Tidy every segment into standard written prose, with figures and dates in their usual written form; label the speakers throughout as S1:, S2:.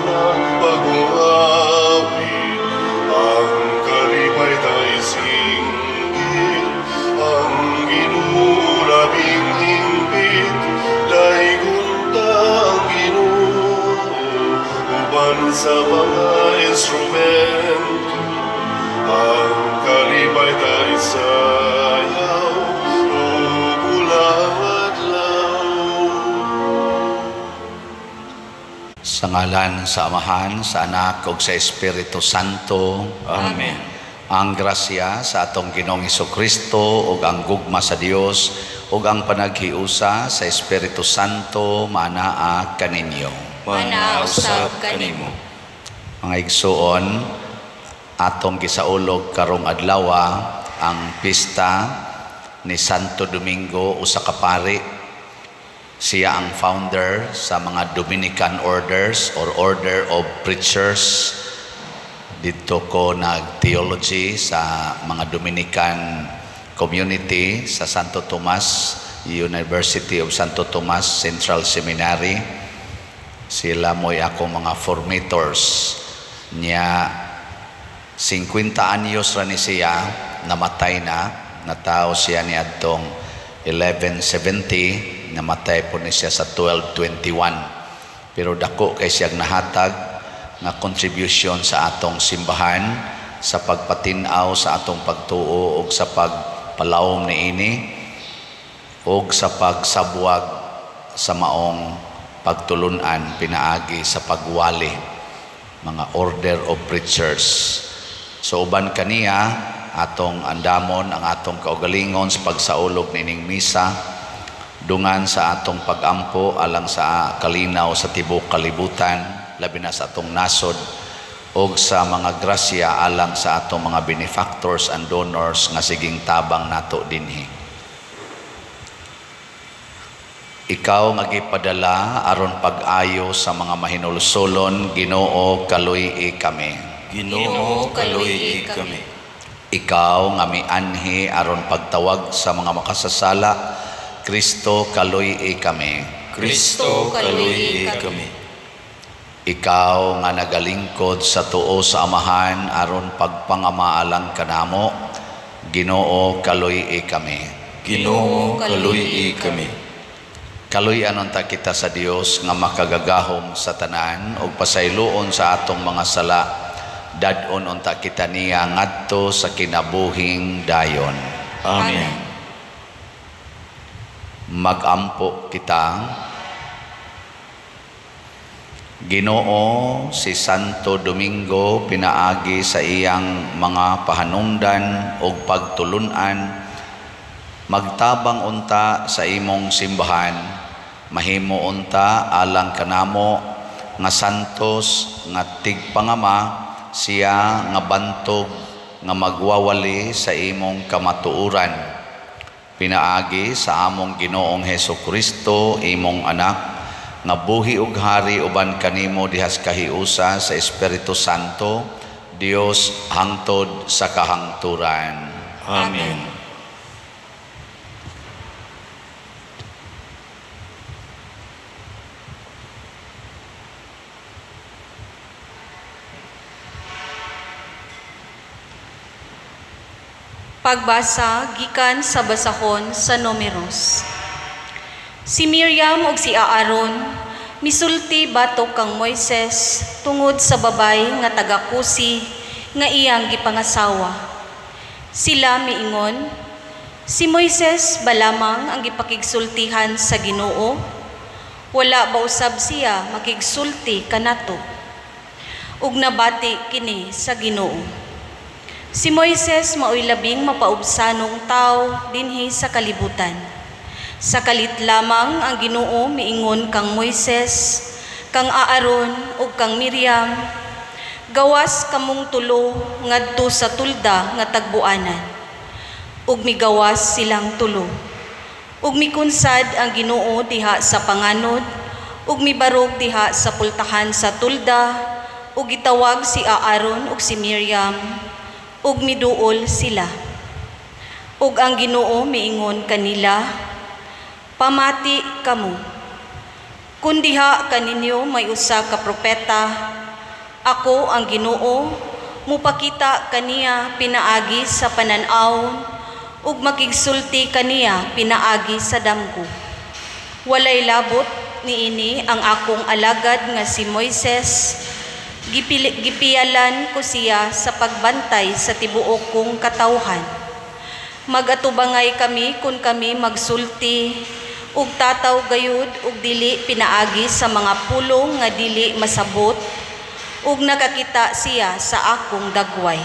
S1: mga bagong awit. Ang kalipay ta'y singgit, ang Ginoo labing hingpit, daygon ta ang Ginoo, uban sa mga instrumento. Ang kalipay ta'y sayaw, ug hulang adlaw.
S2: Sa ngalan sa Amahan, sa Anak ug sa Espiritu Santo.
S3: Amen.
S2: Ang grasya sa atong Ginoong Kristo ug ang gugma sa Dios ug ang panaghiusa sa Espiritu Santo manaa kaninyo.
S3: Manaa usab kanimo.
S2: Mga igsuon, atong gisaulog karong adlaw ang pista ni Santo Domingo, usa ka pari. Siya ang founder sa mga Dominican Orders or Order of Preachers. Didto ko nag-theology sa mga Dominican community sa Santo Tomas, University of Santo Tomas Central Seminary. Sila mo'y akong mga formators. Nya 50 anyos ra ni siya, namatay na. Natao siya ni adtong 1170, namatay po ni siya sa 1221. Pero dako kay siyang nahatag nga contribution sa atong simbahan sa pagpatin-aw sa atong pagtuo ug sa pagpalawom niini ug sa pagsabwag sa maong pagtulunan pinaagi sa pagwali, mga order of preachers. So uban kaniya, atong andamon ang atong kaugalingon sa pagsaulog nining misa, dungan sa atong pagampo alang sa kalinaw sa tibuok kalibutan, labi na sa atong nasod, ug sa mga grasya alang sa atong mga benefactors and donors nga siging tabang nato dinhi. Ikaw nga gipadala aron pag-ayo sa mga mahinulsolon, Ginoo, kaluy-i kami.
S3: Ginoo, kaluy-i kami.
S2: Ikaw nga mianhi aron pagtawag sa mga makasasala, Kristo, kaluy-i kami.
S3: Kristo, kaluy-i kami.
S2: Ikaw nga nagalingkod sa tuo sa Amahan aron pagpangamaalang kanamo, Ginoo, kaluy-i kami.
S3: Ginoo, kaluy-i kami.
S2: Kaluy-an unta kita sa Dios nga makagagahom sa tanan ug pasayloon sa atong mga sala. Dad-on unta kita niya ngadto sa kinabuhing dayon.
S3: Amen.
S2: Magampo kita. Ginoo, si Santo Domingo pinaagi sa iyang mga pahanungdan ug pagtulunan, magtabang unta sa imong simbahan, mahimo unta alang kanamo nga santos nga tigpangama siya nga bantog nga magwawali sa imong kamatuoran. Pinaagi sa among Ginoong Heso Kristo, imong anak, nga buhi ug hari uban kanimo dihas kahiusa sa Espiritu Santo, Dios hangtod sa kahangturan.
S3: Amen.
S4: Pagbasa gikan sa basahon sa Numeros. Si Miriam ug si Aaron misulti batok kang Moises tungod sa babay nga taga Kusi nga iyang gipangasawa. Sila miingon, si Moises ba lamang ang gipakigsultihan sa Ginoo? Wala ba usab siya makigsulti kanato? Ug nabati kini sa Ginoo. Si Moises maoy labing mapaubsanong tawo dinhi sa kalibutan. Sa kalit lamang ang Ginoo miingon kang Moises, kang Aaron ug kang Miriam, gawas kamong tulo ngadto sa tulda nga tagbuanan. Ug migawas silang tulo. Ug mikunsad ang Ginoo diha sa panganod, ug mibarog diha sa pultahan sa tulda, ug gitawag si Aaron ug si Miriam, ug miduol sila. Ug ang Ginoo miingon kanila, pamati kamo. Kun diha kaninyo may usa ka propeta, ako ang Ginoo mupakita kaniya pinaagi sa panan-awon ug makigsulti kaniya pinaagi sa damgo. Walay labot niini ang akong alagad nga si Moises. Gipiyalan ko siya sa pagbantay sa tibuok kong katawhan. Magatubangay kami kun kami magsulti ug tataw gayud ug dili pinaagi sa mga pulong nga dili masabot, ug nakakita siya sa akong dagway.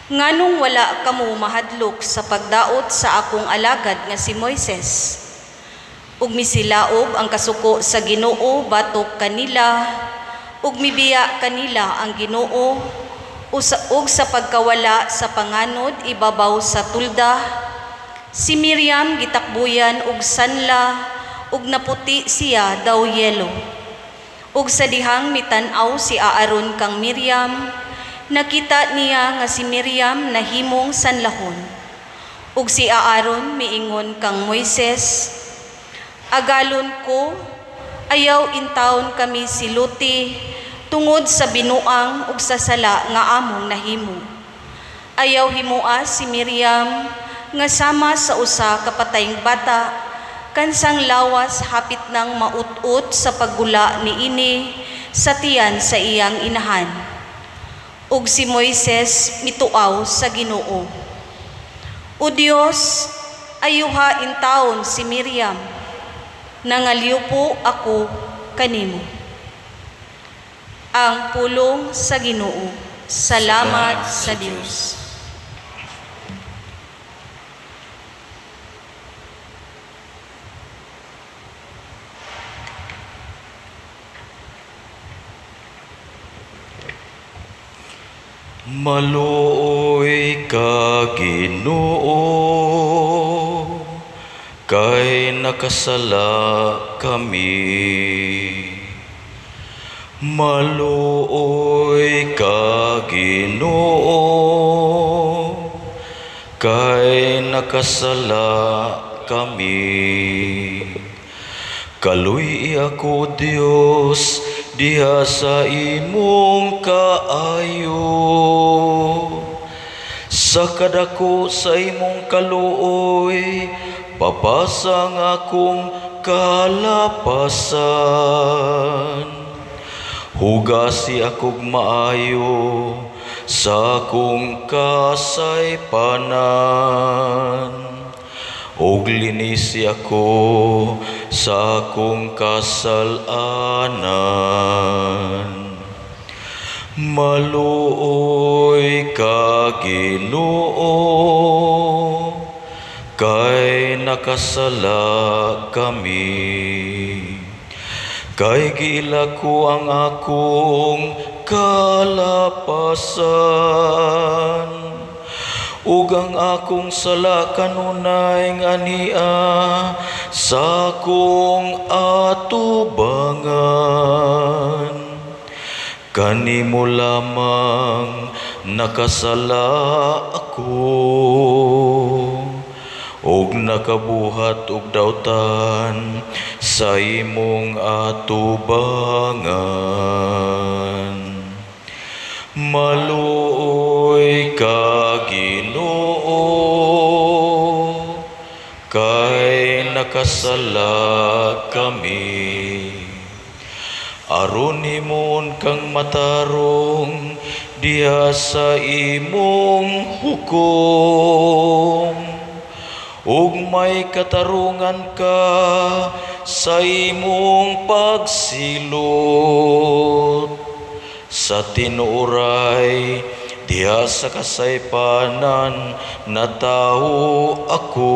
S4: Nganong wala kamo mahadlok sa pagdaot sa akong alagad nga si Moises? Ug misilaob ang kasuko sa Ginoo batok kanila, ug mibiya kanila ang Ginoo ug sa pagkawala sa panganod ibabaw sa tulda. Si Miriam gitakbuyan og sanla ug naputi siya daw yelo. Ug sa dihang mitan-aw si Aaron kang Miriam, nakita niya nga si Miriam nahimong sanlahon. Ug si Aaron miingon kang Moises, "Agalon ko, ayaw intawon kami siluti tungod sa binuang ug sa sala nga among nahimo. Ayaw himoa si Miriam nga sama sa usa ka patayng bata, kansang lawas hapit nang maut-ut sa paggula niini sa tiyan sa iyang inahan." Ug si Moises mituaw sa Ginoo, "O Dios, ayuha intawon si Miriam, nangalyupo ako kanimo." Ang pulong sa Ginoo. Salamat sa Dios.
S3: Maluoy ka, Ginoo, kay nakasala kami. Maluoy ka, Ginoo, kay nakasala kami. Kaluy ako, Dios, diha sa imong kaayo. Sa kadako sa imong kaluoy, papasang akong kalapasan. Hugasi akog maayo sa akong kasaypanan. Ug linisi ako sa akong kasalanan. Maluoy ka, Ginoo, kay nakasala kami. Kay giila ko ang akong kalapasan, ug ang akong sala kanunay nga sa akong atubangan. Kanimo lamang nakasala ako, ug nakabuhat og dautan sa imong atubangan. Maluoy ka, Ginoo, kay nakasala kami. Aron himon kang matarong diha sa imong hukom, ug may katarungan ka sa imong pagsilot. Sa tinuoray diha sa kasaypanan natawo ako,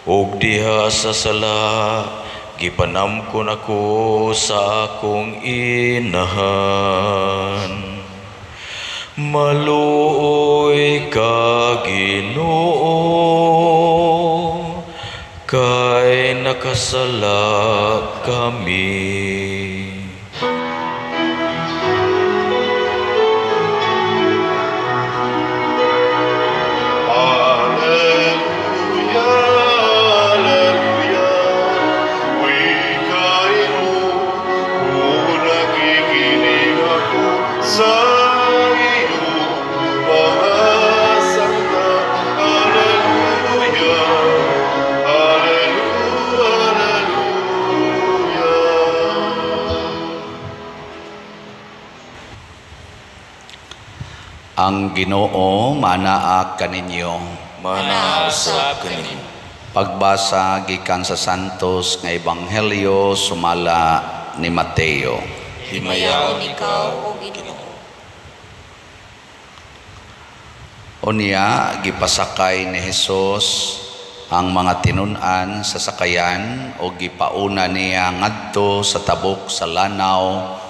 S3: ug diha sa sala gipanamkon ako sa akong inahan. Maluoy ka, Ginoo, kay nakasala kami.
S1: Alleluia, alleluia.
S2: Ang Ginoo manaa kaninyo.
S3: Manaa usab kaninyo.
S2: Pagbasa gikan sa Santos nga Ebanghelyo sumala ni Mateo.
S3: Himayaon
S4: ikaw, O Ginoo.
S2: Unya gipasakay ni Hesus ang mga tinun-an sa sakayan ug gipauna niya ngadto sa tabok sa lanaw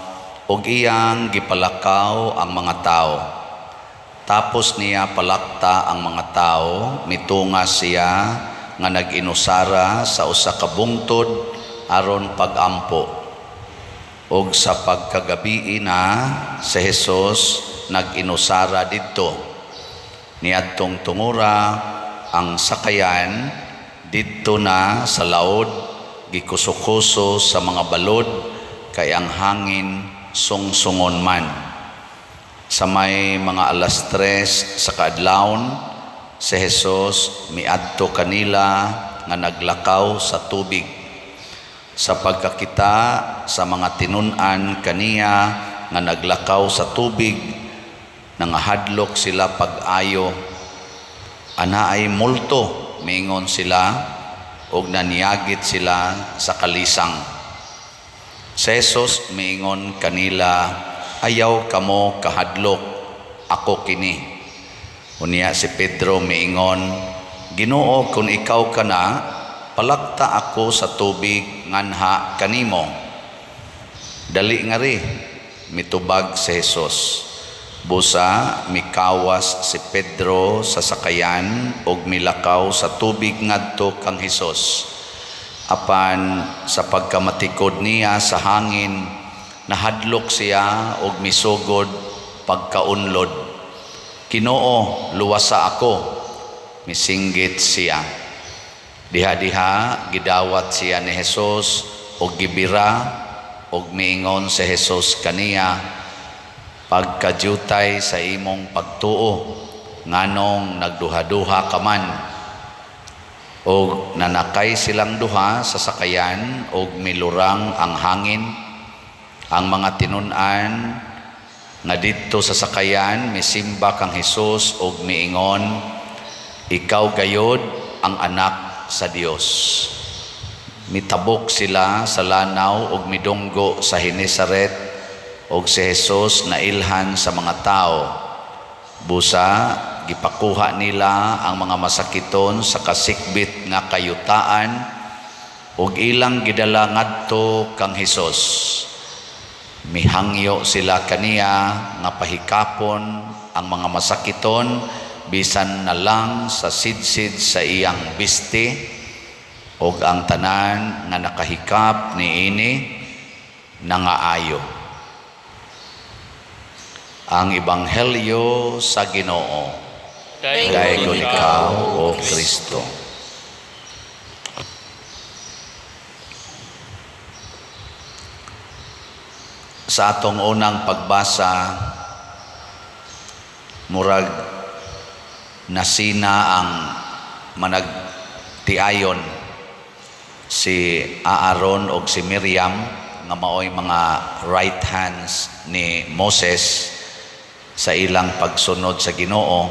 S2: ug iyang gipalakaw ang mga tawo. Tapos niya palakta ang mga tawo, mitunga siya nga nag-inusara sa usa ka bungtod aron pag-ampo. Ug sa pagkagabii na si Hesus nag-inusara didto. Niadtong tungura ang sakayan didto na sa laod, gikuso-kuso sa mga balod kay ang hangin sungsungon man. Sa may mga 3:00 sa kaadlawon, si Hesus miadto kanila nga naglakaw sa tubig. Sa pagkakita sa mga tinun-an kaniya nga naglakaw sa tubig, nangahadlok sila pag-ayo. Ana ay multo, miingon sila, ug naniyagit sila sa kalisang. Si Jesus miingon kanila, ayaw kamo kahadlok, ako kini. Unya si Pedro miingon, Ginoo, kung ikaw ka na, palakta ako sa tubig nganha kanimo. Dali ngari, mitubag si Jesus. Busa mikawas si Pedro sa sakayan ug milakaw sa tubig ngadto kang Hesus. Apan sa pagkamatikod niya sa hangin, nahadlok siya ug misugod pagkaunlod. Ginoo, luwasa ako, misinggit siya. Diha-diha gidawat siya ni Hesus ug gibira ug miingon si Hesus kaniya, pagkadyutay sa imong pagtuo, nganong nagduha-duha ka man. Og nanakay silang duha sa sakayan og milurang ang hangin. Ang mga tinun-an nga didto sa sakayan misimba kang Hesus og miingon, ikaw gayod ang anak sa Dios. Mitabok sila sa lanaw og midunggo sa Genesaret og si Hesus nailhan sa mga tao. Busa gipakuha nila ang mga masakiton sa kasikbit nga kayutaan ug ilang gidala ngadto kang Hesus. Mihangyo sila kaniya nga pahikapon ang mga masakiton bisan na lang sa sidsid sa iyang biste, ug ang tanan nga nakahikap niini nangaayo. Ang Ebanghelyo sa Ginoo. Daygon ikaw, O Kristo. Sa atong unang pagbasa, murag nasina ang managtiayon si Aaron og si Miriam nga maoy mga right hands ni Moses sa ilang pagsunod sa Ginoo.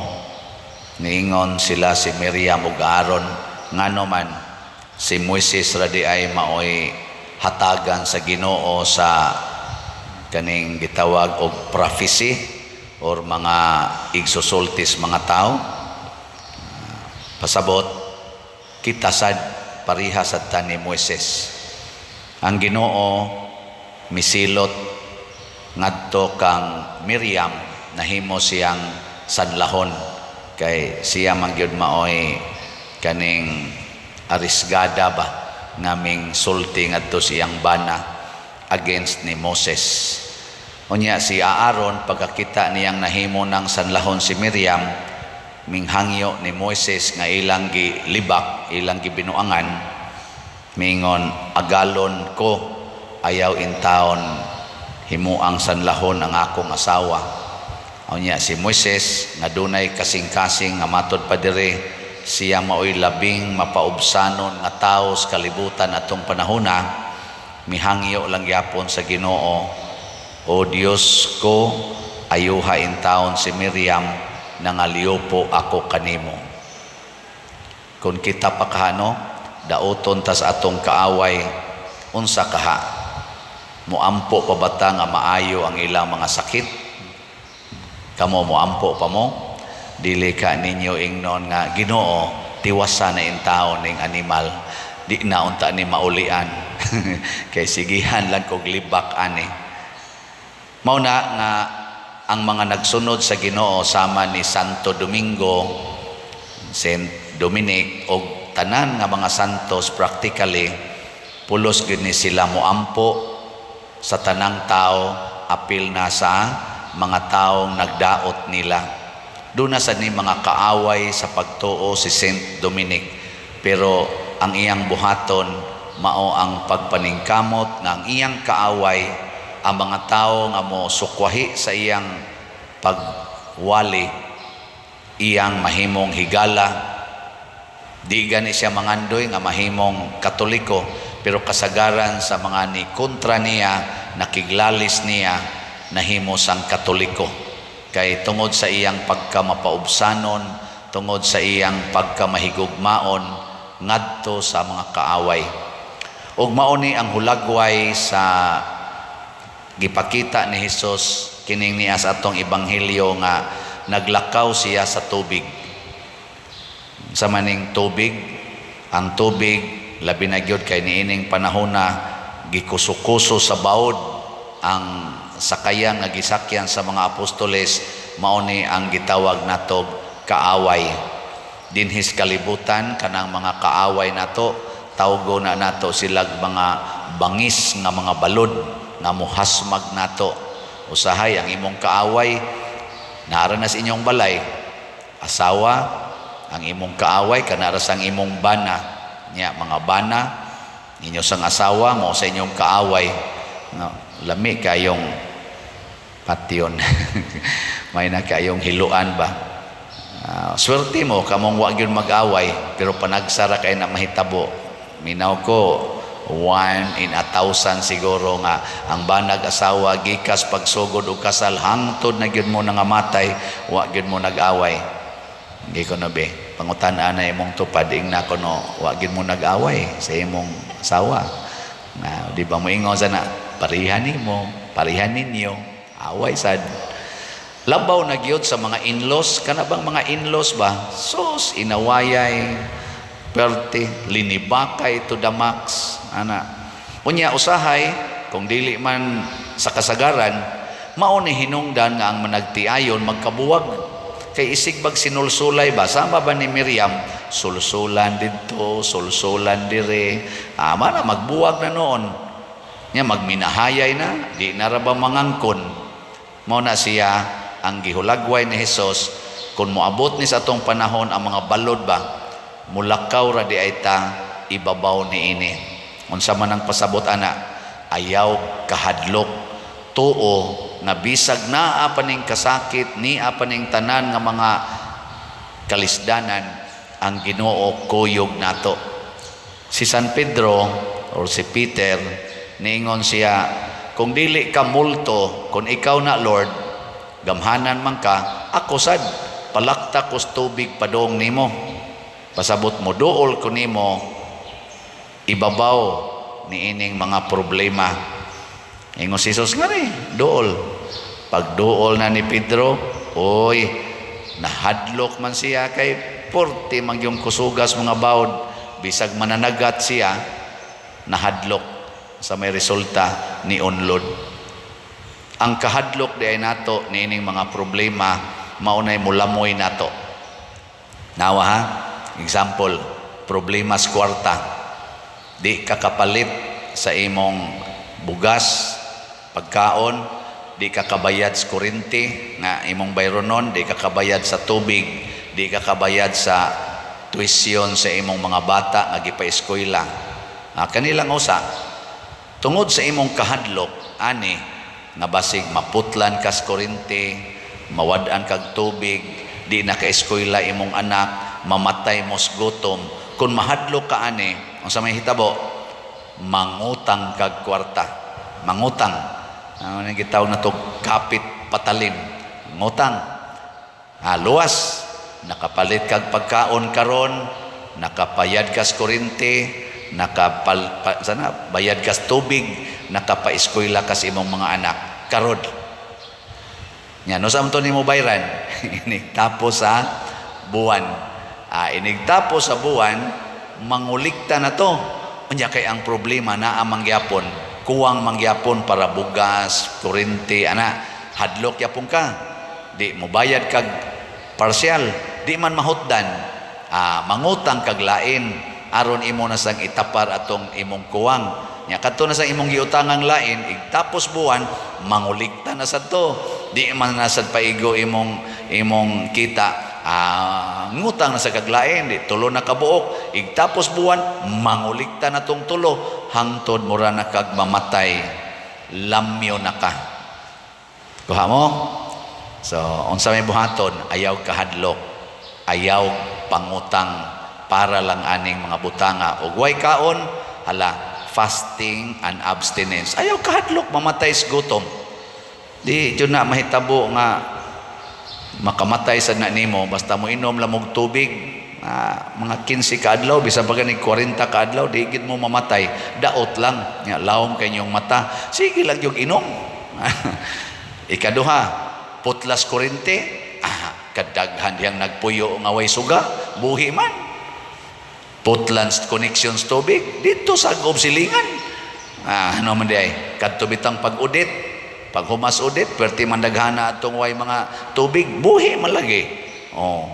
S2: Niingon sila si Miriam ug Aaron, ngano man si Moises ra di ay maoy hatagan sa Ginoo sa kaning gitawag og prophecy or mga igsusultis mga tao. Pasabot kita sad pareha sad ta ni Moises. Ang Ginoo misilot ngadto kang Miriam, nahimo siyang sanlahon kay siya man gyud maoy kaning arisgada ba ngaming sulti ngadto siyang bana against ni Moses. Unya si Aaron pagkakita niyang nahimo ng sanlahon si Miriam, minghangyo ni Moises nga ilang gilibak, ilang gibinuangan, mingon, agalon ko, ayaw intaon himuang sanlahon ang akong asawa. Unya si Moises nga dunay kasing-kasing nga matod pa diri, siya maoy labing mapaubsanon nga tawo sa kalibutan atong panahona, mihangyo lang gyapon sa Ginoo, O Dios ko, Ayuha intawon si Miriam, nangaliupo ako kanimo. Kung kita pa kahano, dauton tas atong kaaway, unsa kaha? Muampo pa bata nga maayo ang ilang mga sakit? Kamo moampo pa mo? Dili ka ninyo ingnon nga Ginoo, tiwasa na intawon ning animal, di na unta ni maulian. Kay sigihan lang kog libak ani. Mao na nga ang mga nagsunod sa Ginoo sama ni Santo Domingo, Saint Dominic og tanan nga mga santos, practically pulos gyud ni sila moampo sa tanang tao, apil na sa mga taong nagdaot nila. Doon na sa ni mga kaaway sa pagtuo si Saint Dominic, pero ang iyang buhaton mao ang pagpaningkamot nga ang iyang kaaway, ang mga tao nga mo sukwahi sa iyang pagwali, iyang mahimong higala. Di gani siya mangandoy nga mahimong Katoliko, pero kasagaran sa mga ni kontra niya, nakiglalis niya, nahimo sang Katoliko. Kay tungod sa iyang pagkamapaubsanon, tungod sa iyang pagkamahigugmaon ngadto sa mga kaaway. Ug mao ni ang hulagway sa gipakita ni Hesus kining niya sa atong ebanghelyo nga naglakaw siya sa tubig. Sa maning tubig, ang tubig labi na gyud kay niining panahona gikuso-kuso sa baod ang sakayan nga gisakyan sa mga apostoles, mao ni ang gitawag natog kaaway. Dinhis kalibutan, kanang mga kaaway nato, tawgo na nato silag mga bangis nga mga balod nga muhasmag nato. Usahay ang imong kaaway naara na sa inyong balay, asawa ang imong kaaway, kanara sang imong bana nya, mga bana ninyo sang asawa mo sa inyong kaaway, no, lami kayong patyon. May na kayong hiluan ba. Swerte mo kamong wa gyud mag-away, pero panagsara kay na mahitabo. Minaw ko, 1 in 1,000 siguro nga ang banag asawa gikas pagsugod og kasal hangtod na gyud mo nangamatay, wa gyud mo nag-away. Hindi ko na be pangutan-an na imong tupad, ingna ko no, wa gyud mo nag-away sa imong asawa. Na di ba moingon sana parihan nimo, parihan ninyo, away sad. Labaw na gyud sa mga in-laws, kana bang mga in-laws ba? Sus, inawayay, perte, linibakay to the max, ana. Unya usahay, kung dili man sa kasagaran, mao ni hinungdan nga ang managtiayon magkabuwag. Kay isig bag sinulsulay ba, sama ba ni Miriam, sulsulan didto, sulsulan dire, ama na magbuwag na noon. Nya magminahayay na, di na ra ba mangangkon. Mao na siya ang gihulagway ni Hesus, kung moabot ni sa atong panahon ang mga balod ba, mulakaw ra di ay ta ibabaw ni ini. Unsa man ang pasabot ana, ayaw kahadlok, tuo nga bisag naa pa ning kasakit, nia pa ning tanan nga mga kalisdanan, ang Ginoo kuyog nato. Si San Pedro or si Peter, niingon siya, kung dili ka multo, kung ikaw na Lord, gamhanan man ka, ako sad palakta ko sa tubig padong nimo. Pasabot mo, duol ko nimo ibabaw ni ining mga problema. Ingon si Jesus nga ni, duol. Pag duol na ni Pedro, oy, nahadlok man siya kay porte man yung kusugas mga bawd, bisag mananagat siya, nahadlok sa may resulta ni unlod. Ang kahadlok di ay nato niining mga problema, maunay mulamoy nato. Nawa ha? Example, problema sa kwarta. Di ka kapalit sa imong bugas, pagkaon, di ka kabayad sa kuryente nga imong bayronon, di ka kabayad sa tubig, di ka kabayad sa tuition sa imong mga bata nga gipa-eskwela. Kanilang usa, tungod sa imong kahadlok ani nga basig maputlan kas kuryente, mawad-an kag tubig, di na ka-eskwela imong anak, mamatay mo sa gutom. Kung mahadlok ka ani, unsa may hitabo? Mangutang kag kwarta. Mangutang. Ano nang gitawag na to, kapit patalim. Ngutang. Ah, luwas. Nakapalit kag pagkaon karon, nakapayad kas kuryente, nakapal pa, sana bayad kas tubig, nakapaeskwela kas imong mga anak karon. Nya no sa to nimo bayran? Inigtapos sa buwan. Ah, inigtapos sa buwan, mangulikta na to. Unya kay ang problema naa mangyapon, kuwang mangyapon para bugas, kuryente, ana, hadlok yapon ka. Di mo bayad kag parsyal, di man mahutdan. Ah, mangutang kag lain aron imo na sang itapar atong imong kuwang. Nya kadto na sa imong giutangang lain, igtapos buwan, mangulikta na sad to. Di man na sad paigo imong imong kita. Ah, ngutang na sa kaglain, di tulo na kabuok. Igtapos buwan, mangulikta na tong tulo hangtod mura na kag mamatay. Lamyo na ka. Kuha mo? So, unsa may buhaton, ayaw kahadlok, ayaw pangutang para lang aning mga butanga. Og way kaon, hala, fasting and abstinence. Ayaw kahadlok, mamatay sa gutom. Di jud na mahitabo nga makamatay sa na nimo basta mo inom lamog tubig, mga 15 ka adlaw, bisan pa gani 40 ka adlaw, di gid mo mamatay. Daot lang nya lawom kay inyong mata, sige lang yung inom. Ikaduha, putlas kuryente. Ah, kadaghan diyang nagpuyo nga way suga, buhi man. Putlan connections tubig dito sa gob silingan. Ah, ano man di ay kadto bitang pag-udit, pag humas udit, perti man daghana atong way mga tubig, buhi man lagi. Oh,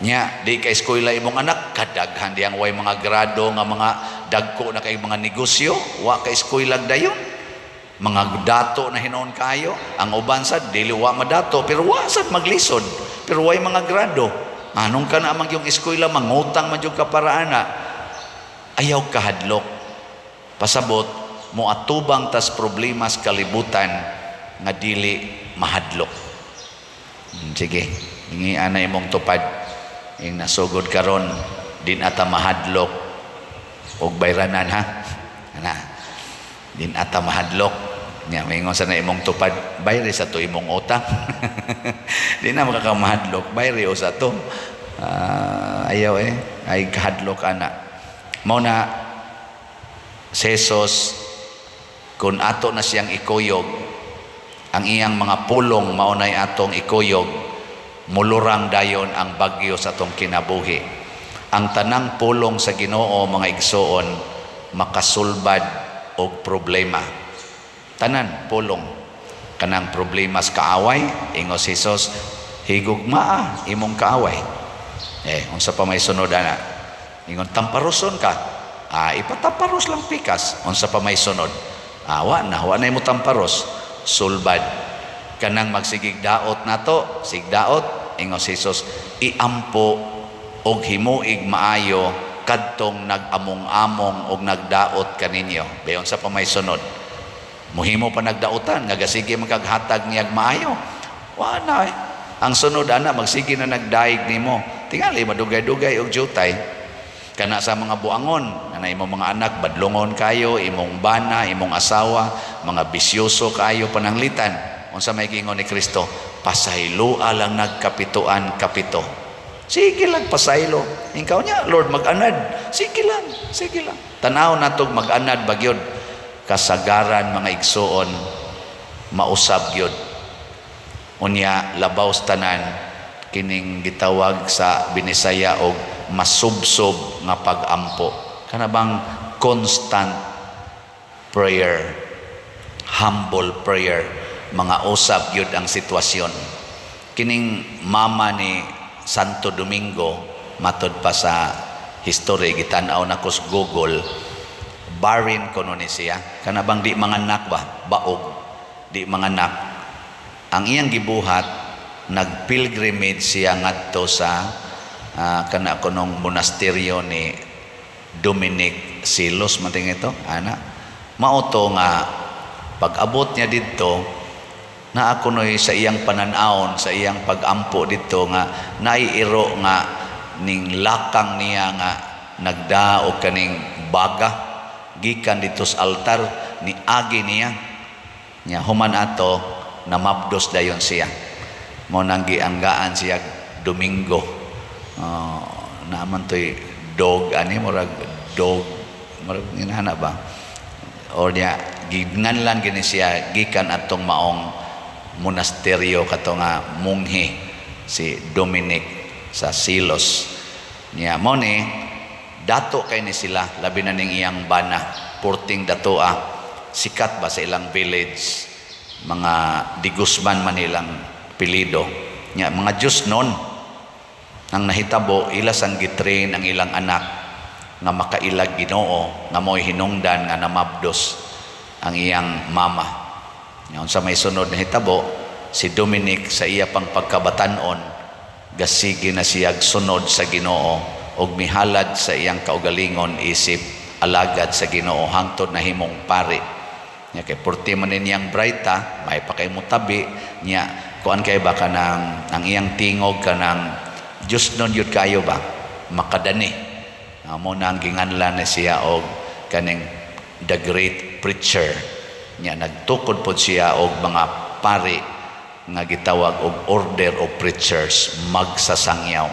S2: nya di ka eskwela imong anak, kadaghan diyang way mga grado nga mga dagko na kay mga negosyo, wa ka eskwela dayon, mga dato na hinuon kayo. Ang uban sad dili wa madato, pero wa sad maglisod, pero way mga grado. Anong ka na man yung eskwela, mangutang man yung kaparaan na. Ayaw kahadlok. Pasabot mo atubang tas problemas kalibutan nga dili mahadlok. Sige, ingi ana imong tupad. Ing nasugod karon, din ata mahadlok og bayranan, ha. Ana. Din ata mahadlok. Nya maingon sa na imong tupad, bayri sa to imong utang. Di na makakamahadlok, bayri o sa to. Ah, ayaw eh, ay kahadlok ana. Mao na si Jesus, kung ato na siyang ikuyog, ang iyang mga pulong mao nay atong ikuyog, mulurang dayon ang bagyo sa atong kinabuhi. Ang tanang pulong sa Ginoo, mga igsoon, makasulbad og problema. Tanan pulong, kanang problema sa kaaway, ingon si Jesus, "Higugmaa imong kaaway." Eh, unsa pa may sunod ana? Ingon, "Tamparuson ka." Ah, ipatamparos lang pikas. Unsa pa may sunod? Ah, wa na, wa na imo tamparos. Sulbad. Kanang magsigig daot nato, sigdaot, ingon si Jesus, "Iampo og himuig maayo kadtong nag-among-among og nagdaot kaninyo." Bayon sa pa may sunod? Muhimo pa nagdaotan nga gasige magkaghatag niyag maayo. Wa na eh. Ang sunod ana, magsige na nagdaig nimo. Tingali madugay-dugay og jutay. Kana sa mga buangon, ana imong mga anak badlongon kayo, imong bana, imong asawa, mga bisyoso kayo pananglitan. Unsa may giingon ni Kristo? "Pasayloa lang nagkapituan kapito." Sige lang pasaylo. Ikaw niya, "Lord, mag-anad." Sige lang, sige lang. Tanaw natog mag-anad bagyod. Kasagaran, mga igsuon, mausab gyud. Unya labaw sa tanan, kining gitawag sa Binisaya og masubsob nga pag-ampo. Kana bang constant prayer, humble prayer, mga usab gyud ang sitwasyon. Kining mama ni Santo Domingo, matod pa sa history, gitan-aw nako sa Google, barren kuno ni siya. Kana bang di manganak ba? Baog. Di manganak. Ang iyang gibuhat, nagpilgrimage siya ngadto sa kana kunong monasteryo ni Dominic Silos man ito ana. Mao to nga pag-abot niya didto, naa kunoy sa iyang panan-awon, sa iyang pag-ampo didto, nga naiiro nga ning lakang niya nga nagdaog kaning baga gikan dito sa altar, ni agi niya niya. Human ato, namabdos dayon siya. Mao nang gianggaan siya Domingo. Naaman to'y dog ani, murag dog, murag inana ba, or niya ginganlan gini siya gikan atong maong monasteryo kato nga munghe si Dominic sa Silos. Niya mo ni dato kay ni sila, labi na ning iyang bana, purting datoa, sikat ba sa ilang village, mga De Guzman man ilang apelyido. Nya mga Diyos nun ang nahitabo, ila sang gitrain ang ilang anak nga makailag Ginoo, nga mo'y hinungdan nga namabdos ang iyang mama. Ngayon sa may sunod na hitabo, si Dominic sa iya pang pagkabatanon gasige na siyag sunod sa Ginoo ug mihalad sa iyang kaugalingon isip alagad sa Ginoo hangtod nahimong pari. Nya kay purti man niyang brayta, may pa kay mutabi niya, kuan kay ba, kanang ang iyang tingog kanang Diyos nun yun kayo ba makadani. Amo na ang ginganlan na siya og kaning the great preacher. Nya nagtukod pod siya og mga pari nga gitawag og Order of Preachers, magsasangyaw.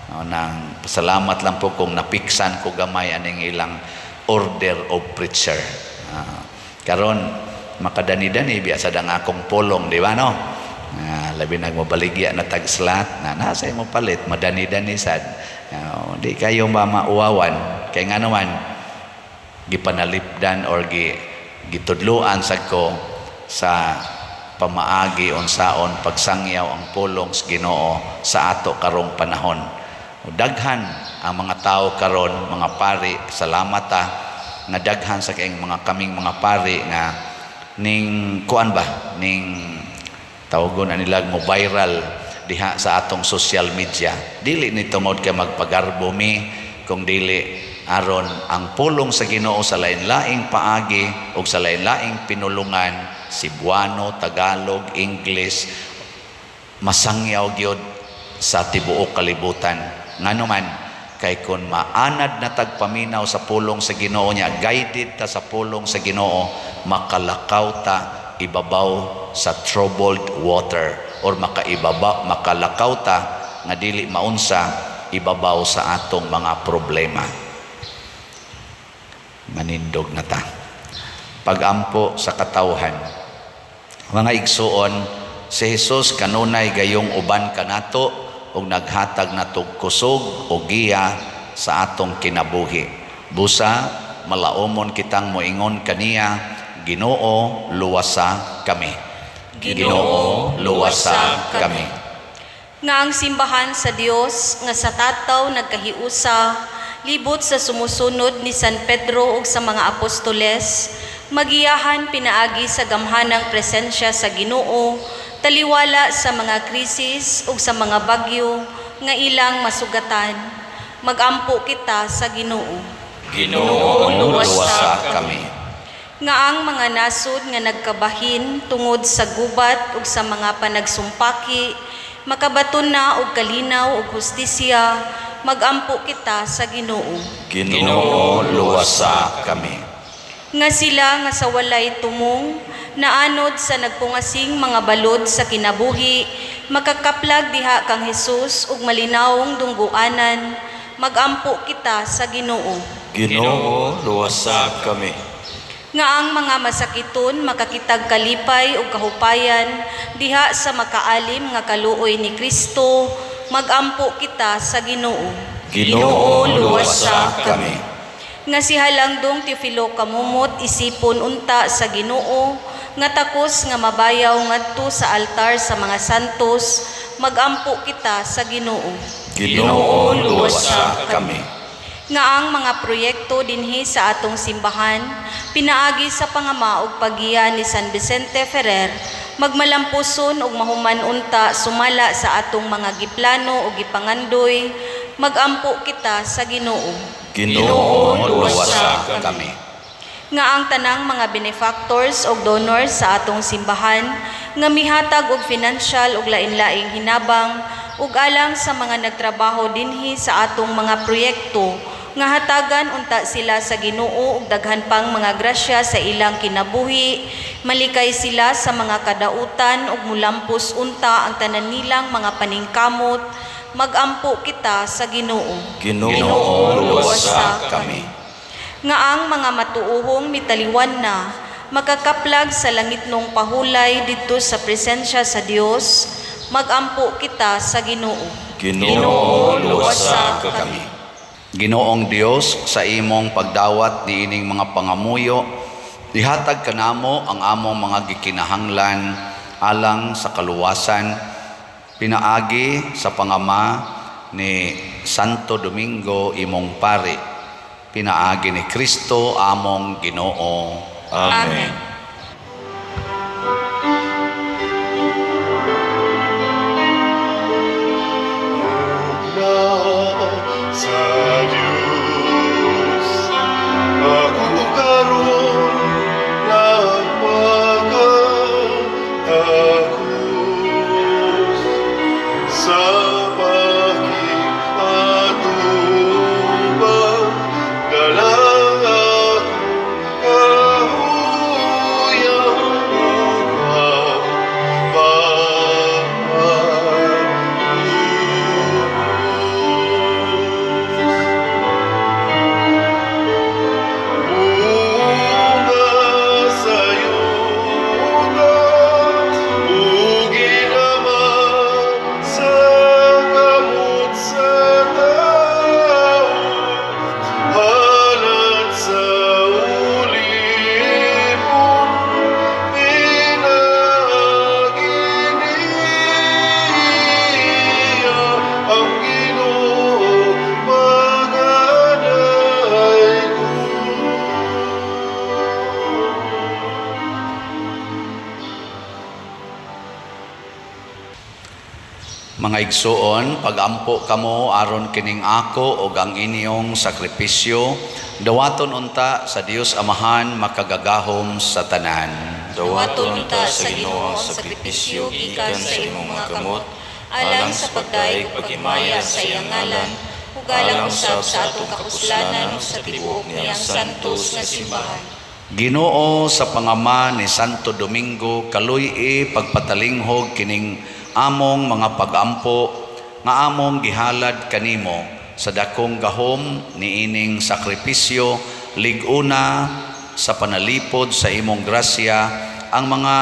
S2: No, nang pasalamat lang po kung napiksan ko gamay aning ilang Order of Preacher. Karon makadani-dani biya sa dang akong pulong, di ba, no? Labi nag mobaligya na tag slot na nasa imo palit, madani-dani sad. Di kayo ba mauwawan kay nga naman gipanalipdan or gitudluan sad ko sa pamaagi unsaon pagsangyaw ang pulong sa Ginoo sa ato karong panahon. Daghan ang mga tao karon, mga pari, salamat ta nga daghan sa kayong mga kaming mga pari nga ning kuan ba, ning tawagon na nila mo viral diha sa atong social media. Dili ni tungod kay magpagarbo mi, kung dili aron ang pulong sa Ginoo sa lain-laing paagi ug sa lain-laing pinulungan, Cebuano, Tagalog, English, masangyaw gyud sa tibuok kalibutan. Ngano man kay kun maanad na tagpaminaw sa pulong sa Ginoo niya, guided ta sa pulong sa Ginoo, makalakaw ta ibabaw sa troubled water or makaibaba, makalakaw ta nga dili maunsa ibabaw sa atong mga problema. Manindog na ta. Pagampo sa katawhan. Mga igsuon, si Jesus kanunay gayong uban kanato ug naghatag natog kusog o giya sa atong kinabuhi. Busa malaumon kitang moingon kaniya, "Ginoo, luwasa kami. Ginoo, luwasa kami."
S4: Nga ang simbahan sa Dios nga sa tataw nagkahiusa libot sa sumusunod ni San Pedro ug sa mga apostoles, magiyahan pinaagi sa gamhanang presensya sa Ginoo, taliwala sa mga krisis ug sa mga bagyo nga ilang masugatan. Magampo kita sa Ginoo.
S3: Ginoo,
S2: luwasa kami.
S4: Nga ang mga nasod nga nagkabahin tungod sa gubat ug sa mga panagsumpaki makabaton na og kalinaw ug hustisya. Magampo kita sa Ginoo.
S2: Ginoo, luwasa kami.
S4: Nga sila nga sa walay tumong naanod sa nagpungasing mga balod sa kinabuhi makakaplag diha kang Hesus ug malinawong dungguanan. Magampo kita sa Ginoo.
S3: Ginoo, luwasa kami.
S4: Nga ang mga masakiton makakitag kalipay ug kahupayan diha sa makaalim nga kaluoy ni Kristo. Magampo kita sa Ginoo.
S3: Ginoo, luwasa kami.
S4: Nga si Halangdong Teofilo Camomot isipon unta sa Ginoo nga takos nga mabayaw ngadto sa altar sa mga santos. Magampo kita sa Ginoo.
S3: Ginoo, luwasa kami.
S4: Nga ang mga proyekto dinhi sa atong simbahan pinaagi sa pangama ug paggiya ni San Vicente Ferrer magmalampuson ug mahuman unta sumala sa atong mga giplano ug gipangandoy. Magampo kita sa Ginoo.
S3: Ginoo,
S2: luwasa kami.
S4: Nga ang tanang mga benefactors ug donors sa atong simbahan nga mihatag og financial ug lain-laing hinabang ug alang sa mga nagtrabaho dinhi sa atong mga proyekto Nga hatagan unta sila sa Ginoo og daghan pang mga grasya sa ilang kinabuhi, malikay sila sa mga kadautan ug mulampos unta ang tanan nilang mga paningkamot, magampo kita sa Ginoo.
S3: Ginoo, luwasa kami.
S4: Nga ang mga matuohong mitaliwan na makakaplag sa langitnong pahulay didto sa presensya sa Dios, magampo kita sa Ginoo.
S3: Ginoo, luwasa kami.
S2: Ginoong Dios, sa imong pagdawat niining mga pangamuyo, ihatag kanamo ang among mga gikinahanglan alang sa kaluwasan, pinaagi sa pangama ni Santo Domingo imong pari, pinaagi ni Kristo among Ginoo.
S3: Amen.
S1: Na sa Diyos ako karon nagpakatakos sa pakiatubang dala akong kahuyang upang pagpaubos. Bunga sa yuta, ug ginama sa kamot sa tao, halad sa ulipon, pinaagi niya ang Ginoo magadaygon.
S2: Mga igsuon, pagampo kamo aron kining ako ug ang inyong sakripisyo, dawaton unta sa Dios Amahan makagagahom sa tanan.
S3: Dawaton unta sa Ginoo ang sakripisyo gikan sa imong mga kamot, alang sa pagdayeg paghimaya sa iyang ngalan,
S4: ug alang usab sa atong kapuslanan ug sa tibuok niyang santos nga simbahan.
S2: Ginoo, sa pangama ni Santo Domingo, kaluy-i pagpatalinghog kining among mga pagampo nga among gihalad kanimo. Sa dakong gahom niining sakripisyo, lig-una sa panalipod sa imong grasya ang mga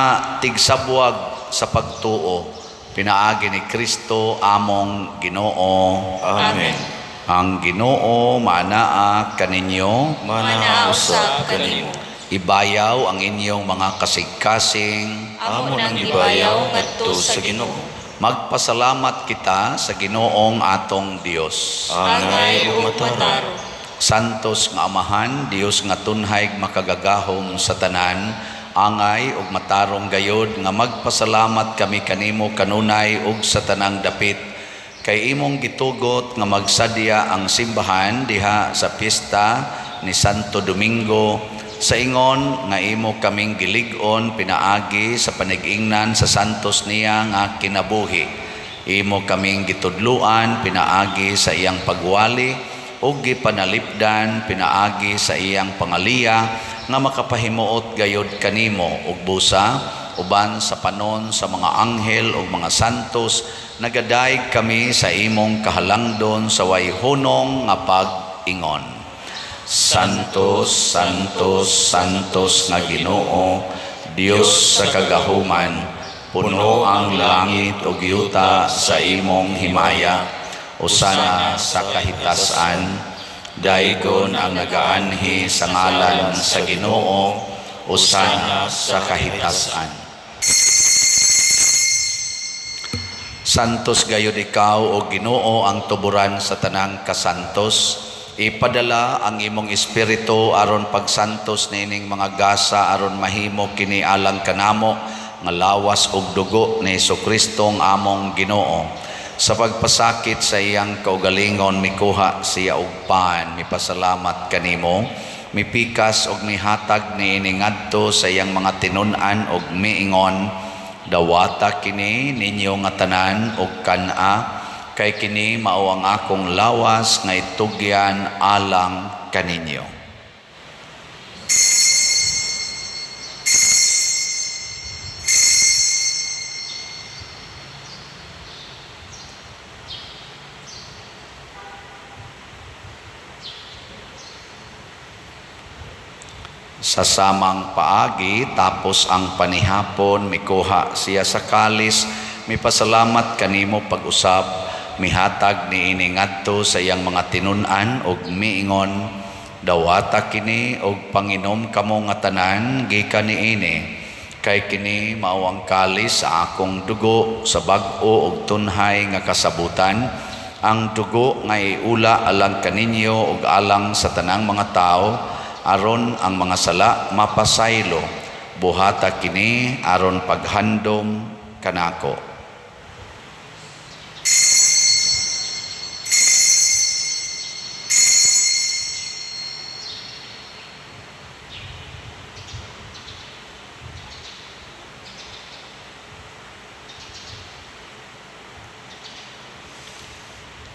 S2: tigsabwag sa pagtuo, pinaagi ni Kristo among Ginoo.
S3: Amen.
S2: Ang Ginoo maanaa kaninyo.
S3: Manaa usab kanimo.
S2: Ibayaw ang inyong mga kasing-kasing.
S3: Amo nang gibayaw ngadto sa Ginoo.
S2: Magpasalamat kita sa Ginoong atong Dios.
S3: Angay ug matarong.
S2: Santos nga Amahan, Dios nga tunhay makagagahom sa tanan, angay ug matarong gayod nga magpasalamat kami kanimo kanunay ug sa tanang dapit, kay imong gitugot nga magsadya ang simbahan diha sa piyesta ni Santo Domingo, sa ingon nga imo kaming gilig-on pinaagi sa panigingnan sa santos niya nga kinabuhi. Imo kaming gitudluan pinaagi sa iyang pagwali ug gipanalipdan pinaagi sa iyang pangaliya nga makapahimuot gayod kanimo ug busa uban sa panon sa mga anghel ug mga santos nagadayeg kami sa imong kahalangdon sa way hunong nga pag-ingon. Santos, Santos, Santos nga Ginoo, Dios sa kagahuman, puno ang langit ug yuta sa imong himaya. Usana sa kahitasan, daygon ang nagaanhi sa ngalan sa Ginoo, usana sa kahitasan. Santos gayud ikaw, o Ginoo, ang tuburan sa tanang kasantos. Ipadala ang imong espiritu aron pagsantos niining mga gasa aron mahimo kini alang kanamo nga lawas ug dugo ni Hesukristo ang among Ginoo. Sa pagpasakit sa iyang kaugalingon, mikuha siya og pan, mipasalamat kanimo, mipikas og mihatag niini ngadto sa iyang mga tinun-an og miingon: "Dawata kini ninyo nga tanan og kan-a. Kay kini mao ang akong lawas nga itugyan alang kaninyo. Sa samang paagi, tapos ang panihapon, mikuha siya sa kalis, mipasalamat kanimo pag-usab, mihatag niini ngadto sa iyang mga tinun-an ug miingon, "Dawata kini ug panginom kamo nga tanan gikan niini, kay kini mao ang kalis sa akong dugo sa bag-o ug tunhay nga kasabutan, ang dugo nga iula alang kaninyo ug alang sa tanang mga tawo, aron ang mga sala mapasaylo. Buhata kini aron paghandom kanako."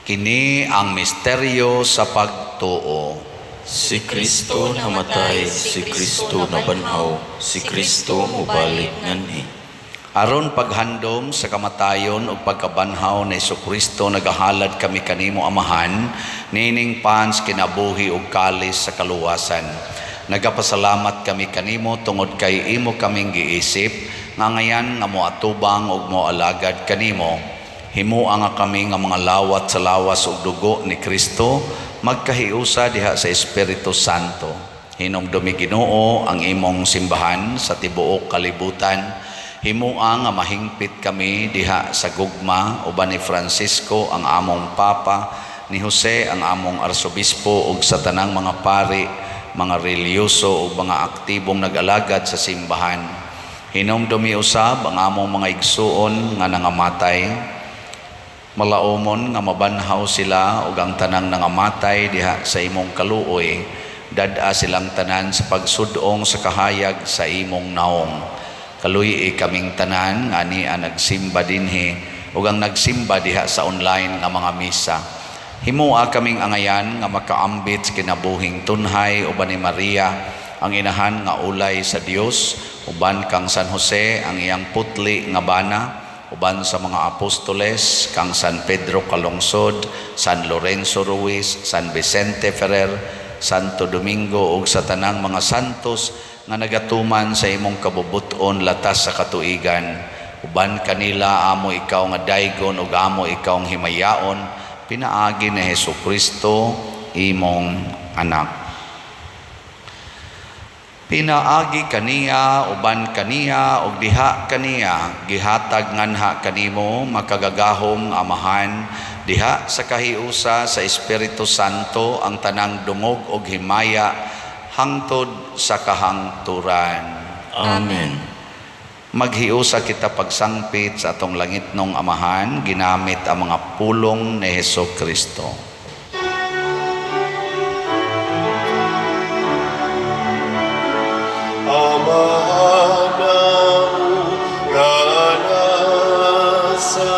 S2: Kini ang misteryo sa pagtuo.
S3: Si Kristo namatay, si Kristo nabanhaw, si Kristo mobalik nganhi.
S2: Aron paghandom sa kamatayon ug pagkabanhaw ni Hesukristo, nagahalad kami kanimo, Amahan, nining pans kinabuhi ug kalis sa kaluwasan. Nagapasalamat kami kanimo tungod kay imo kaming giisip nga ngayan nga moatubang ug moalagad kanimo. Himoa nga kami nga mga lawat sa lawas ug dugo ni Kristo magkahiusa diha sa Espiritu Santo. Hinumdumi, Ginoo, ang imong simbahan sa tibuok kalibutan. Himoa nga mahingpit kami diha sa gugma uban ni Francisco ang among Papa, ni Jose ang among Arsobispo ug sa tanang mga pari, mga relihiyoso ug mga aktibong nag-alagad sa simbahan. Hinumdumi usab ang among mga igsuon nga nangamatay. Malaumon nga mabanhaw sila ug ang tanang nangamatay diha sa imong kaluoy. Dad-a silang tanan sa pagsudong sa kahayag sa imong naong. Kaluy-i kaming tanan nga ania nagsimba dinhi ug ang nagsimba diha sa online nga mga misa. Himoa kaming angayan nga makaambit sa kinabuhing tunhay uban ni Maria ang inahan nga ulay sa Dios, uban kang San Jose ang iyang putli nga bana, uban sa mga apostoles kang San Pedro Calungsod, San Lorenzo Ruiz, San Vicente Ferrer, Santo Domingo ug sa tanang mga santos nga nagatuman sa imong kabubut-on latas sa katuigan. Uban kanila amo ikaw nga daygon ug amo ikaw ang himayaon pinaagi ni Hesukristo imong anak. Pinaagi kaniya, uban kaniya, ug diha kaniya, gihatag nganha kanimo, makagagahom Amahan, diha sa kahiusa sa Espiritu Santo ang tanang dungog ug himaya hangtod sa kahangturan.
S3: Amen.
S2: Maghiusa kita pagsangpit sa atong langitnong Amahan ginamit ang mga pulong ni Hesukristo.
S1: Amahan namo nga nasa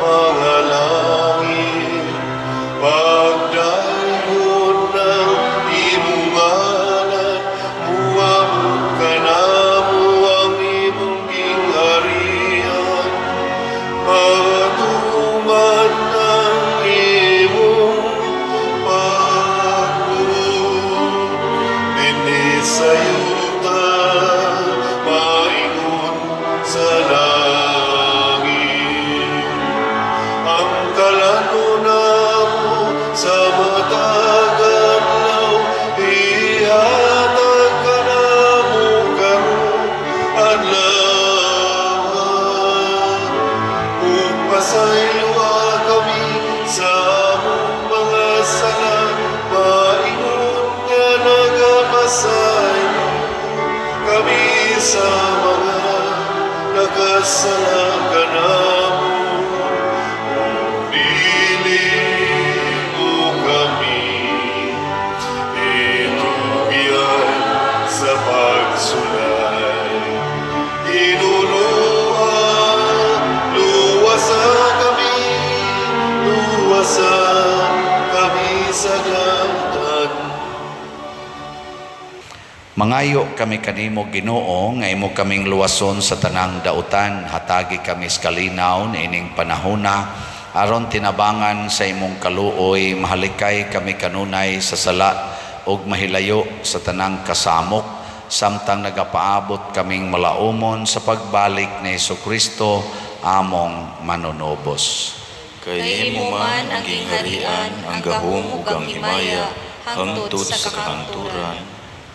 S1: mga langit, pagdaygon ang imong ngalan, muabot kanamo ang imong gingharian, matuman ang imong pagbuot dinhi sa yuta, maingon sa langit. Ang kalan-on namo sa matag adlaw, ihatag kanamo karong adlaw. Ug pasayloa kami sa among mga sala, maingon nga nagapasaylo kami sa mga nakasala kanamo. Ug dili mo kami itugyan sa pagsulay. Hinuluha, luwasa kami, luwasa. Luwasa kami sa dautan.
S2: Mangayo kami kanimo, Ginoo, nga imo kaming luwason sa tanang dautan. Hatagi kami sa kalinaw niining panahona aron tinabangan sa imong kaluoy mahalikay kami kanunay sa sala ug mahilayo sa tanang kasamok samtang nagapaabot kaming malaumon sa pagbalik ni Kristo among manunubos.
S3: Kay imo man ang gingharian, ang gahom ug ang himaya, hangtod sa kahangturan.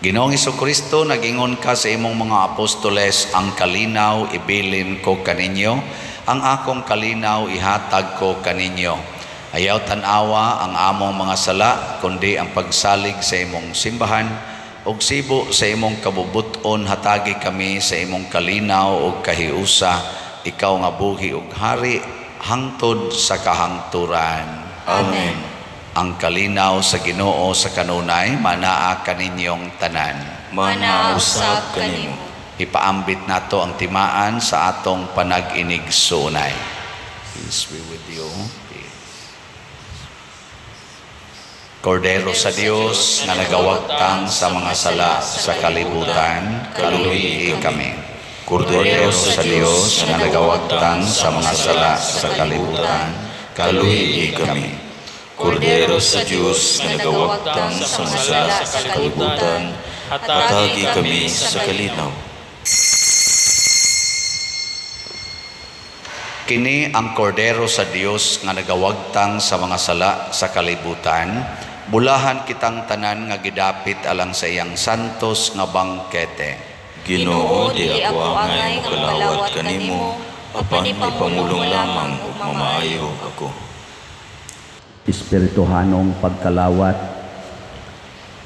S2: Ginoong Kristo, nagingon ka sa imong mga apostoles, "Ang kalinaw ibilin ko kaninyo, ang akong kalinaw ihatag ko kaninyo." Ayaw tan-awa ang among mga sala, kundi ang pagsalig sa imong simbahan, ug sibo sa imong kabubuton hatagi kami sa imong kalinaw ug kahiusa, ikaw nga buhi ug hari hangtod sa kahangturan.
S3: Amen.
S2: Ang kalinaw sa Ginoo sa kanunay manaa kaninyong tanan.
S3: Manaa usab kanimo.
S2: Ipaambit nato ang timaan sa atong panag-inigsuonay. Peace be with you. Peace. Kordero sa Dios nga nagawagtang sa mga sala sa kalibutan, kaluhi kami. Kordero sa Dios nga nagawagtang sa mga sala sa kalibutan, kaluhi kami.
S3: Kordero sa Dios nga nagawagtang sa mga sala sa kalibutan, hatagi kami sa kalinaw.
S2: Kini ang kordero sa Dios nga nagawagtang sa mga sala sa kalibutan. Bulahan kitang tanan nga gidapit alang sa iyang santos nga bangkete.
S3: Ginoo, di ako angay mokalawat kanimo, apan ipamulong lamang ug mamaayo ako.
S2: Espirituhanong pagkalawat.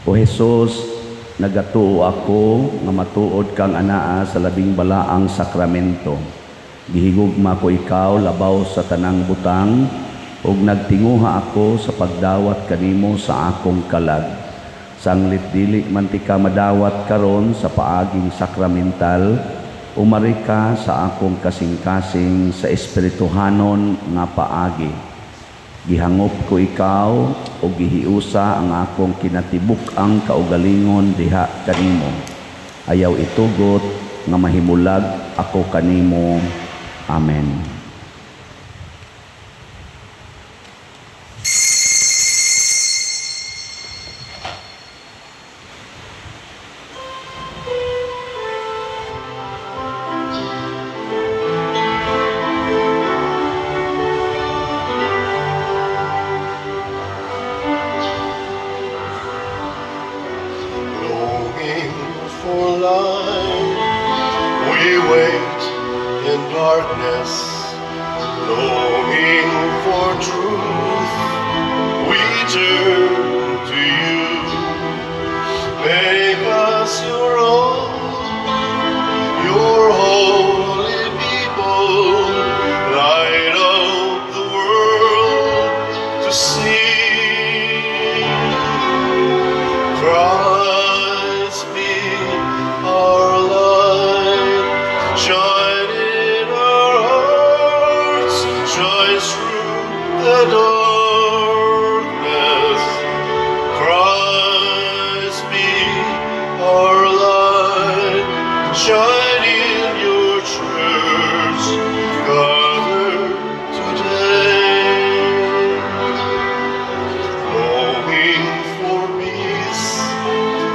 S2: O Jesus, nagatuo ako nga matuod kang anaa sa labing balaang sakramento. Gihigugma ko ikaw labaw sa tanang butang ug nagtinguha ako sa pagdawat kanimo sa akong kalag. Sanglit dili man tika madawat karon sa paaging sakramental, umari ka sa akong kasing-kasing sa espirituhanon nga paagi. Gihangop ko ikaw ug gihiusa ang akong kinatibuk-ang kaugalingon diha kanimo. Ayaw itugot nga mahimulag ako kanimo. Amen.
S1: Longing for light, we wait in darkness. Longing for truth, we turn to you. Make us your own, your holy people. Light up the world to see. Christ be our light, shine in our hearts, shine through the darkness. Christ be our light, shine in your church, gathered today. Longing for peace,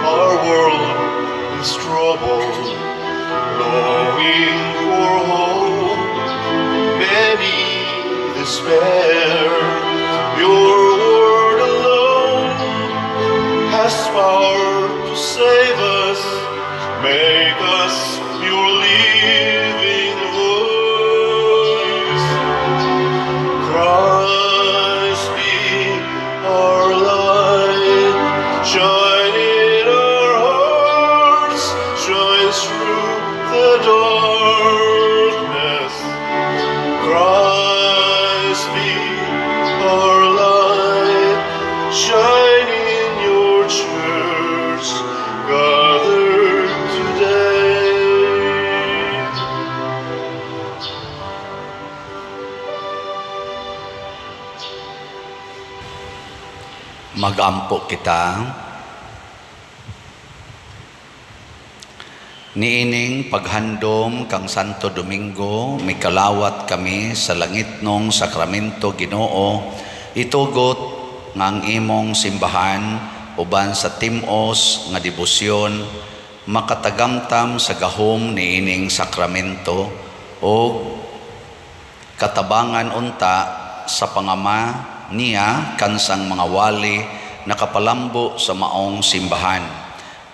S1: our world is troubled. Longing for hope, many despair. Your word alone has power to save us. Make us your living voice. Christ be our light, shine in our hearts, shine through the darkness. Christ be our light, shine in your church, gathered today.
S2: Magampo kita. Niining paghandom kang Santo Domingo, mikalawat kami sa langitnong sakramento, Ginoo. Itugot nga ang imong simbahan uban sa tim-os nga debosyon makatagamtam sa gahom niining sakramento ug katabangan unta sa pangama niya kansang mga wali nakapalambo sa maong simbahan,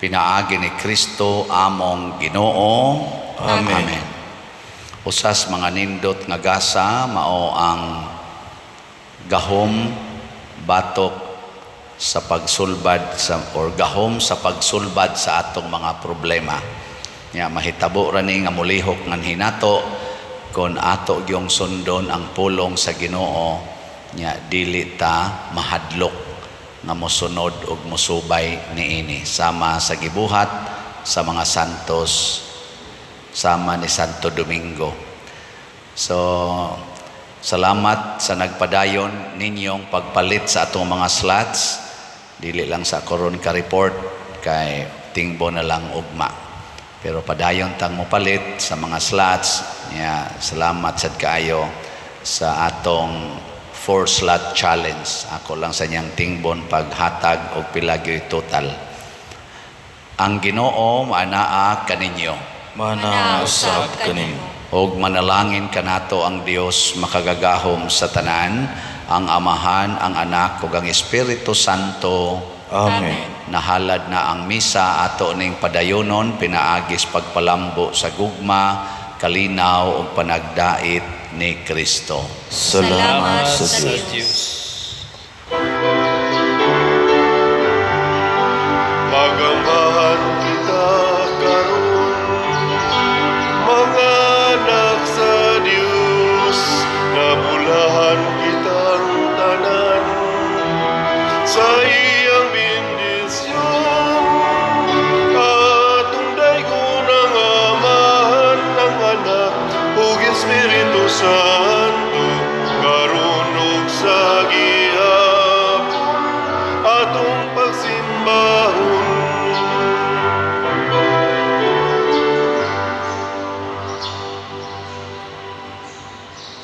S2: pinaagi ni Kristo among Ginoo.
S3: Amen.
S2: Amen. Usas mga nindot nga gasa mao ang gahom batok sa pagsulbad sa or gahom sa pagsulbad sa atong mga problema. Nya mahitabo ra ni nga molihok nganhi nato kon ato gyung sundon ang pulong sa Ginoo, nya dili ta mahadlok nga mosunod og mosubay niini, sama sa gibuhat sa mga santos, sama ni Santo Domingo. So salamat sa nagpadayon ninyong pagpalit sa atong mga slots. Dili lang sa koron ka report kay tingbo na lang ugma. Pero padayon tang mopalit sa mga slots. Ya, salamat sad kaayo sa atong 4 slot challenge. Ako lang sa niyang tingbon paghatag og pila gyoy total. Ang Ginoo maanaa kaninyo.
S3: Mana usab kanimo.
S2: Og manalangin kanato ang Dios makagagahom sa tanan, ang Amahan, ang Anak ug ang Espiritu Santo.
S3: Amen.
S2: Nahalad na ang misa, ato ning padayonon pinaagis pagpalambo sa gugma, kalinaw ug panagdait ni Kristo.
S3: Salamat sa
S4: sa
S3: Dios.
S4: Dios.
S1: Magampo